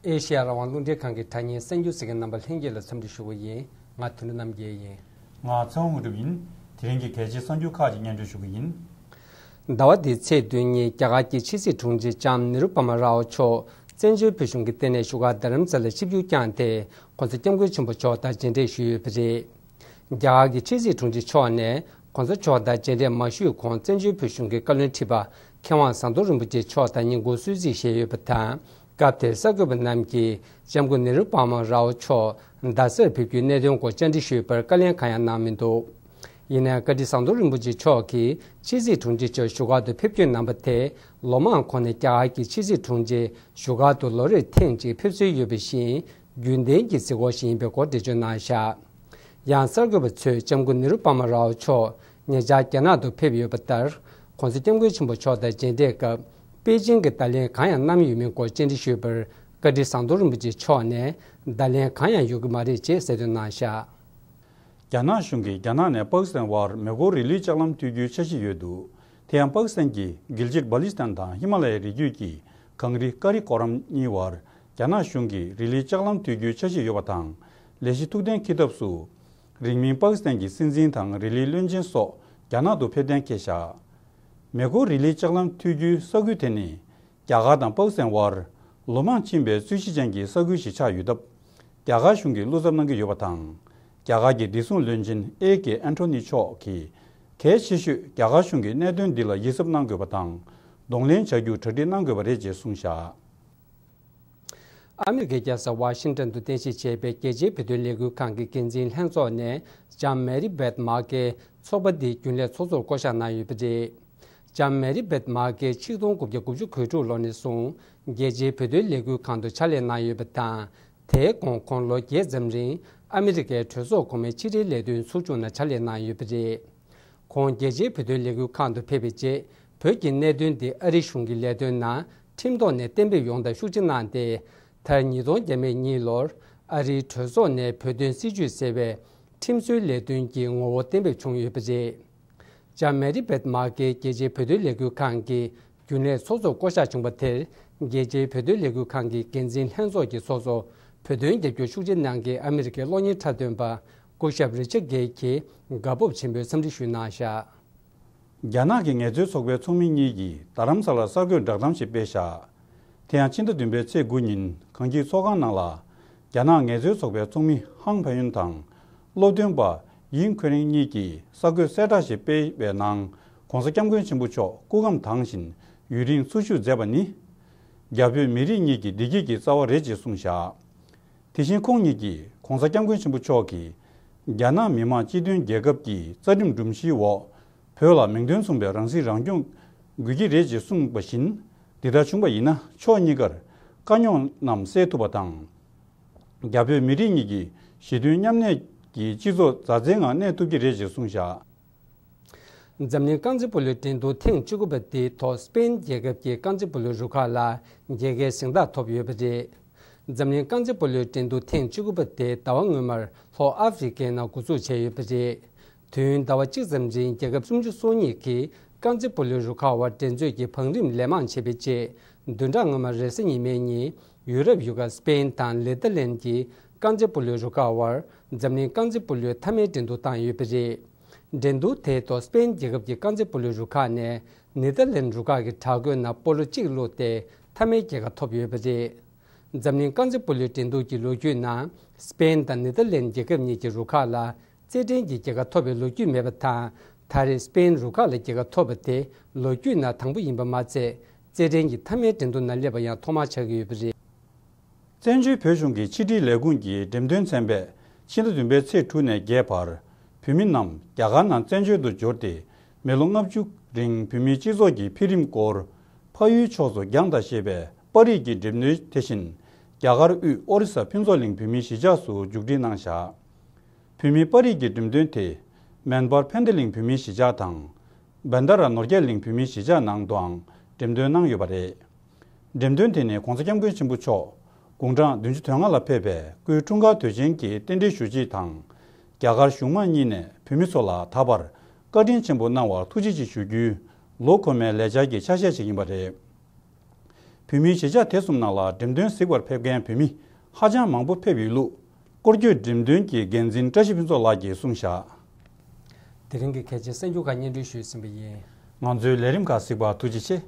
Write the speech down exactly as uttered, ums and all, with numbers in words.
ཨེ་ཤེ་ཡ་རང་དབང་རླུང་འཕྲིན་ཁང་གི་དྲ་བརྙན་གསར་འགྱུར་གཟིགས་མཁན་རྣམ་པ་ལྷན་རྒྱས་ལ་འཚམས་འདྲི་ཞུ་གི་ཡིན། ང་དོན་གྲུབ་རྣམ་རྒྱལ་ཡིན། ང་ཚེ་དབང་དངོས་གྲུབ་ཡིན། དེ་རིང་གི་གལ་ཆེའི་གསར་འགྱུར་ཁག་ཅིག་སྙན་སྒྲོན་ཞུ་གི་ཡིན། ཟླ་བ་འདིའི་ཚེས་བདུན་ཉིན་རྒྱ་གར་གྱི་ཕྱི་སྲིད་དྲུང་ཆེ་ལྕམ་ནེ་རུ་པ་མ་རའོ་མཆོག་བཙན་བྱོལ་བོད་གཞུང་གི་ལྟེ་གནས་བཞུགས་སྒར་རྡ་རམ་ས་ལར་ཆིབས་བསྒྱུར་བསྐྱངས་ཏེ། ༸གོང་ས་༸སྐྱབས་མགོན་ཆེན་པོ་མཆོག་དང་མཇལ་འཕྲད་ཞུས་ཡོད་པ་རེད། རྒྱ་གར་གྱི་ཕྱི་སྲིད་དྲུང་ཆེ་མཆོག་ནས་༸གོང་ས་མཆོག་དང་མཇལ་འཕྲད་མ་ཞུས་གོང་བཙན་བྱོལ་བོད་གཞུང་གི་བཀའ་བློན་ཁྲི་པ་མཁས་དབང་ཟམ་གདོང་རིན་པོ་ཆེ་མཆོག་དང་གཉིས་མགོ་སྲུང་གཟིགས་བཞེས་ཡོད་པ་དང་། སྐབས་དེར་གསར་འགོད་པ་རྣམས་ཀྱིས་ལྕམ་སྐུ་ནེ་རུ་པ་མ་རའོ་མཆོག་རྡ་སར་ཕེབས་རྒྱུའི་གནད་དོན་སྐོར་བཅར་འདྲི་ཞུས་པར་བཀའ་ལན་གང་ཡང་གནང་མི་འདུག་ཡིན་ནའི་བཀའ་ཁྲི་ཟམ་གདོང་རིན་པོ་ཆེ་མཆོག་གིས་ཕྱི་སྲིད་དྲུང་ཆེ་མཆོག་བཞུགས་སྒར་དུ་ཕེབས་རྒྱུའི་རྣམ་པ་དེ་ལོ་མང་གོང་ནས་རྒྱ་གར་གྱི་ཕྱི་སྲིད་དྲུང་ཆེ་བཞུགས་སྒར་དུ་ལོ་རེར་ཐེངས་གཅིག་ཕེབས་སྲོལ་ཡོད་པ་བཞིན་རྒྱུན་ལྡན་གྱི་གཟིགས་སྐོར་ཞིག་ཡིན་པའི་སྐོར་འགྲེལ་བརྗོད་གནང་བཞག་ཡང་གསར་འགོད་པ་ཚོས་ལྕམ་སྐུ་ནེ་རུ་པ་མ་རའོ་མཆོག་ཉེ་ཆར་རྒྱ་ནག་ཏུ་ཕེབས་ཡོད་པ་ལྟར། ༸གོང་ས་༸སྐྱབས་མགོན་ཆེན་པོ་མཆོག་དང་མཇལ་འཕྲད་སྐབས་པེ་ཅིང་གི་བརྡ་ལན་གང་ཡང་གནང་ཡོད་མེད་སྐོར་བཅར་འདྲི་ཞུས་པར། བཀའ་ཁྲི་ཟམ་གདོང་རིན་པོ་ཆེ་མཆོག་ནས་བརྡ་ལན་གང་ཡང་ཡོད་ཀྱི་མ་རེད་ཅེས་གསལ་སྟོན་གནང་བཞག་རྒྱ་ནག་གཞུང་གིས་རྒྱ་ནག་ནས་པ་ཀི་སི་ཐན་བར་མེ་འཁོར་རི་ལི་ལྕགས་ལམ་མཐུད་རྒྱུའི་འཆར་གཞི་ཡོད་འདུག་དེ་ཡང་པ་ཀི་སི་ཐན་གྱི་གིལ་ཇིད་བྷ་ལི་སི་ཐན་དང་ཧི་མ་ལ་ཡའི་རི་རྒྱུད་ཀྱི་གངས་རི་ཀ་རི་ཀོ་རམ་གཉིས་བར་རྒྱ་ནག་གཞུང་གིས་རི་ལི་ལྕགས་ལམ་མཐུད་རྒྱུའི་འཆར་གཞི་ཡོད་པ་དང་། ལས་གཞི་ཐུགས་གཏན་འཁེལ་ཐབས་སུ། རིང་མིན་པ་ཀི་སི་ཐན་གྱི་སྲིད་འཛིན་དང་རི་ལིའི་བློན་ཆེན་སོགས་རྒྱ་ནག་ཏུ་ཕེབས་གཏན་འཁེལ་བཞག་མེ་འཁོར་རི་ལི་ལྕགས་ལམ་མཐུད་རྒྱུའི་ས་ཁུལ་དེ་ནི། རྒྱ་གར་དང་པ་ཀི་སི་ཐན་དབར། ལོ་མང་ཕྱིན་པའི་རྩོད་གཞི་ཅན་གྱི་ས་ཁུལ་ཞིག་ཆགས་ཡོད་སྟབས། རྒྱ་གར་གཞུང་གིས་བློ་འཚབ་གནང་གི་ཡོད་པ་དང་། རྒྱ་གར་གྱི་བདེ་སྲུང་བློན་ཆེན་ཨེ་ཀེ་ཨན་ཐོ་ནི་མཆོག་གིས། གལ་ཆེ་ཤོས་རྒྱ་གར་གཞུང་གིས་གནད་དོན་འདི་ལ་ཡིད་གཟབ་གནང་དགོས་པ་དང་། གདོང་ལེན་བྱ་རྒྱུར་གྲ་སྒྲིག་གནང་དགོས་པ་རེད་ཅེས་གསུངས་བཞག་ཨ་མི་རི་ཀའི་རྒྱལ་ས་ཝ་ཤིང་ཏོན་དུ་རྟེན་གཞི་བྱས་པའི་རྒྱལ་སྤྱིའི་བོད་དོན་ལས་འགུལ་ཁང་གི་འགན་འཛིན་ལྷན་ཚོགས་ནས་ལྕམ་མེ་རི་བེད་མར་ཀེལ་ཚོགས་པ་འདིའི་རྒྱུན་ལས་ཚོགས་གཙོར་བསྐོ་གཞག་གནང་ཡོད་པ་རེད། ལྕམ་མེ་རི་བེད་མར་ཀེལ་ཆིག་སྟོང་དགུ་བརྒྱ་དགུ་བཅུ་གོ་དྲུག་ལོ་ནས་བཟུང་རྒྱལ་སྤྱིའི་བོད་དོན་ལས་འགུལ་ཁང་དུ་ཕྱག་ལས་གནང་ཡོད་པ་དང་། དེའི་གོང་ཁོང་ལོ་བརྒྱད་ཙམ་རིང་ཨ་མི་རི་ཀའི་གྲོས་ཚོགས་གོང་མའི་ཕྱི་དྲིལ་ལས་དོན་ཚོགས་ཆུང་ནང་ཕྱག་ལས་གནང་ཡོད་པ་རེད། ཁོང་རྒྱལ་སྤྱིའི་བོད་དོན་ལས་འགུལ་ཁང་དུ་ཕེབས་པའི་རྗེས། བོད་ཀྱི་གནད་དོན་དེ་ཨ་རིའི་གཞུང་གི་ལས་དོན་ནང་ཁྲིམས་ཐོག་ནས་གཏན་འབེབས་ཡོང་ཐབས་ཤུགས་ཆེ་གནང་སྟེ། མཐར་ཉིས་སྟོང་བརྒྱ་མེད་གཉིས་ལོར་ཨ་རིའི་གྲོས་ཚོགས་ནས་བོད་དོན་སྲིད་བྱུས་ཟེར་བའི་ཁྲིམས་བཟོའི་ལས་དོན་གྱི་ངོ་བོ་གཏན་འབེབས་བྱུང་ཡོད་པ་རེད། ལྕམ་མེ་རི་བེད་མར་ཀེལ་རྒྱལ་སྤྱིའི་བོད་དོན་ལས་འགུལ་ཁང་གི་རྒྱུན་ལས་ཚོགས་གཙོར་བསྐོ་གཞག་བྱུང་བ་དེར། རྒྱལ་སྤྱིའི་བོད་དོན་ལས་འགུལ་ཁང་གི་འགན་འཛིན་ལྷན་ཚོགས་ཀྱི་ཚོགས་གཙོ། བོད་དོན་རྒྱབ་སྐྱོར་ཤུགས་ཆེ་གནང་མཁན་ཨ་མི་རི་ཀའི་གློག་བརྙན་འཁྲབ་སྟོན་པ། སྐུ་ཞབས་རི་ཆར་གྷེལ་གྱིས་དགའ་སྤོབས་ཆེན་པོས་འཚམས་འདྲི་ཞུས་གནང་བཞག་རྒྱ་ནག་གི་ངལ་རྩོལ་ཚོགས་པའི་ཚོགས་མི་གཉིས་ཀྱིས་རྡ་རམ་ས་ལར་གསར་འགོད་བསྒྲགས་གཏམ་ཞིག་སྤེལ་བཞག་དེ་ཡང་ཕྱི་ཟླ་བདུན་པའི་ཚེས་དགུ་ཉིན་གངས་སྐྱིད་ཚོགས་ཁང་ནང་ལ། རྒྱ་ནག་ངལ་རྩོལ་ཚོགས་པའི་ཚོགས་མི་ཧང་ཕན་ཡོན་དང་། སློབ་སྟོན་པ་ཡིན་ཁོན་རིང་གཉིས་ཀྱིས་གསར་འགོད་གསལ་བསྒྲགས་ཤིག་སྤེལ་བའི་ནང་། ༸གོང་ས་༸སྐྱབས་མགོན་ཆེན་པོ་མཆོག་སྐུ་ཁམས་དྭངས་བཞིན་ཡུན་རིང་འཚོ་བཞུགས་མཛད་པ་ནི། རྒྱ་བོད་མི་རིགས་གཉིས་ཀྱི་བདེ་སྐྱིད་ཀྱི་རྩ་བ་རེད་ཅེས་གསུངས་བཞག་དེ་བཞིན་ཁོང་ཉིད་ཀྱིས་༸གོང་ས་༸སྐྱབས་མགོན་ཆེན་པོ་མཆོག་གིས། རྒྱ་ནག་མི་དམངས་སྤྱི་མཐུན་རྒྱལ་ཁབ་ཀྱི་རྩ་ཁྲིམས་སྒྲོམ་གཞིའི་འོག་བོད་ལ་མིང་དོན་མཚུངས་པའི་རང་སྲིད་རང་སྐྱོང་དགོས་ཀྱི་རེད་ཅེས་གསུངས་པ་བཞིན། འདི་ལྟར་བྱུང་བ་ཡིན་ན་ཕྱོགས་གཉིས་ཀར་དཀའ་རྙོག་རྣམས་སེལ་ཐུབ་པ་དང་། རྒྱ་བོད་མི་རིགས་གཉིས་ཀྱི་ཞི་མཐུན་མཉམ་གནས་ཀྱི་སྤྱི་ཚོགས་མཛའ་བརྩེའི་ངང་གནས་ཐུབ་ཀྱི་རེད་ཅེས་གསུངས་བཞག་འཛམ་གླིང་རྐང་རྩེད་སྤོ་ལོའི་འགྲན་བསྡུར་ཐེངས་བཅུ་དགུ་པ་དེའི་ཐོག་སྤེན་རྒྱལ་ཁབ་ཀྱི་རྐང་རྩེད་སྤོ་ལོའི་རུ་ཁག་ལ་རྒྱལ་ཁའི་གཟེངས་རྟགས་ཐོབ་ཡོད་པ་རེད། འཛམ་གླིང་རྐང་རྩེད་སྤོ་ལོའི་འགྲན་བསྡུར་ཐེངས་བཅུ་དགུ་པ་དེ་ཟླ་བ་སྔོན་མར་ལྷོ་ཨ་ཧྥེ་རི་ཀའི་ནང་འགོ་འཛུགས་བྱས་ཡོད་པ་རེད། དུས་ཡུན་ཟླ་བ་གཅིག་ཙམ་རིང་རྒྱལ་ཁབ་སུམ་ཅུ་སོ་གཉིས་ཀྱི་རྐང་རྩེད་སྤོ་ལོའི་རུ་ཁག་བར་འགྲན་རྩོད་ཀྱི་བང་རིམ་ལན་མང་ཆད་པའི་རྗེས། བདུན་ཕྲག་སྔོན་མ་རེས་གཟའ་ཉི་མའི་ཉིན་ཡུ་རོབ་ཡུལ་ཁག་སྤེན་དང་ནེ་ཐར་ལན་གྱི་རྐང་རྩེད་སྤོ་ལོའི་རུ་ཁག་བར་འཛམ་གླིང་རྐང་རྩེད་སྤོ་ལོའི་མཐའ་མའི་འགྲན་བསྡུར་བཏང་ཡོད་པ་རེད། འགྲན་བསྡུར་དེའི་ཐོག་སྤེན་རྒྱལ་ཁབ་ཀྱི་རྐང་རྩེད་སྤོ་ལོའི་རུ་ཁག་ནས་ནེ་ཐར་ལན་རུ་ཁག་གི་བྲག་བརྐོས་ནང་སྤོ་ལོ་གཅིག་བླུགས་ཏེ་མཐའ་མའི་རྒྱལ་ཁ་ཐོབ་ཡོད་པ་རེད། འཛམ་གླིང་རྐང་རྩེད་སྤོ་ལོའི་འགྲན་བསྡུར་གྱི་ལོ་རྒྱུས་ནང་སྤེན་དང་ནེ་ཐར་ལན་རྒྱལ་ཁབ་གཉིས་ཀྱི་རུ་ཁག་ལ་རྩེད་འགྲན་གྱི་རྒྱལ་ཁ་ཐོབ་པའི་ལོ་རྒྱུས་མེད་པ་དང་། ད་རེས་སྤེན་རུ་ཁག་ལ་རྒྱལ་ཁ་ཐོབ་པ་དེ་ལོ་རྒྱུས་ནང་དང་པོ་ཡིན་པ་མ་ཚད། རྩེད་འགྲན་གྱི་མཐའ་མའི་འགྲན་བསྡུར་ནང་སླེབས་པ་ཡང་ཐོག་མ་ཆགས་ཀྱི་ཡོད་པ་རེད། བཙན་བྱོལ་བོད་གཞུང་གི་ཕྱི་དྲིལ་ལས་ཁུངས་ཀྱི་འགྲེམས་སྟོན་ཚན་པས་ཕྱི་ཟླ་བདུན་པའི་ཚེས་དྲུག་ནས་བརྒྱད་བར་བོད་མི་རྣམས་རྒྱ་གར་ནང་བཙན་བྱོལ་དུ་འབྱོར་ཏེ། མི་ལོ་ལྔ་བཅུ་རིང་བོད་མིའི་སྤྱི་ཚོགས་ཀྱི་འཕེལ་རིམ་སྐོར་ཕ་ཡུལ་ཕྱོགས་སུ་རྒྱང་ལྟ་ཞེས་པའི་པར་རིས་ཀྱི་འགྲེམས་སྟོན། དེ་བཞིན་རྒྱ་གར་དབུས་ཨོ་རི་ས་ཕུན་ཚོགས་གླིང་བོད་མིའི་གཞིས་ཆགས་སུ་མཇུག་སྒྲིལ་གནང་བཞག་བོད་མིའི་པར་རིས་ཀྱི་འགྲེམས་སྟོན་དེ་མན་སྦར་ཕན་བདེ་གླིང་བོད་མིའི་གཞིས་ཆགས་དང་། བན་དྷ་ར་ནོར་རྒྱས་གླིང་བོད་མིའི་གཞིས་ཆགས་ནང་དུའང་འགྲེམས་སྟོན་གནང་ཡོད་པ་རེད། འགྲེམས་སྟོན་དེ་ནི་༸གོང་ས་༸སྐྱབས་མགོན་ཆེན་པོ་མཆོག་དགུང་གྲངས་བདུན་ཅུ་དོན་ལྔ་ལ་ཕེབས་པའི་སྐུའི་འཁྲུངས་སྐར་དུས་ཆེན་གྱི་རྟེན་འབྲེལ་ཞུ་ཆེད་དང་། རྒྱ་གར་གཞུང་མང་གཉིས་ནས་བོད་མི་ཚོ་ལ་ད་བར་བཀའ་དྲིན་ཆེན་པོ་གནང་བར་ཐུགས་རྗེ་ཆེ་ཞུ་རྒྱུའི་ལོ་འཁོར་མའི་ལས་འཆར་གྱི་ཆ་ཤས་ཤིག་ཡིན་པ་རེད། བོད་མིའི་གཞིས་ཆགས་དེ་གསུམ་ནང་ལ་འགྲེམས་སྟོན་གཟིགས་པར་ཕེབས་མཁན་བོད་མི་ཧ་ཅང་མང་པོ་ཕེབས་ཡོད་ལུགས། སྐོར་སྐྱོད་འགྲེམས་སྟོན་གྱི་འགན་འཛིན་བཀྲ་ཤིས་ཕུན་ཚོགས་ལགས་ཀྱིས་གསུངས་བཞག། དེ་རིང་གི་གལ་ཆེའི་གསར་འགྱུར་ཁག་སྙན་སྒྲོན་ཞུས་ཟིན་པ་ཡིན། ང་ཚོའི་ལས་རིམ་ཁག་གཟིགས་པར་ཐུགས་རྗེ་ཆེ།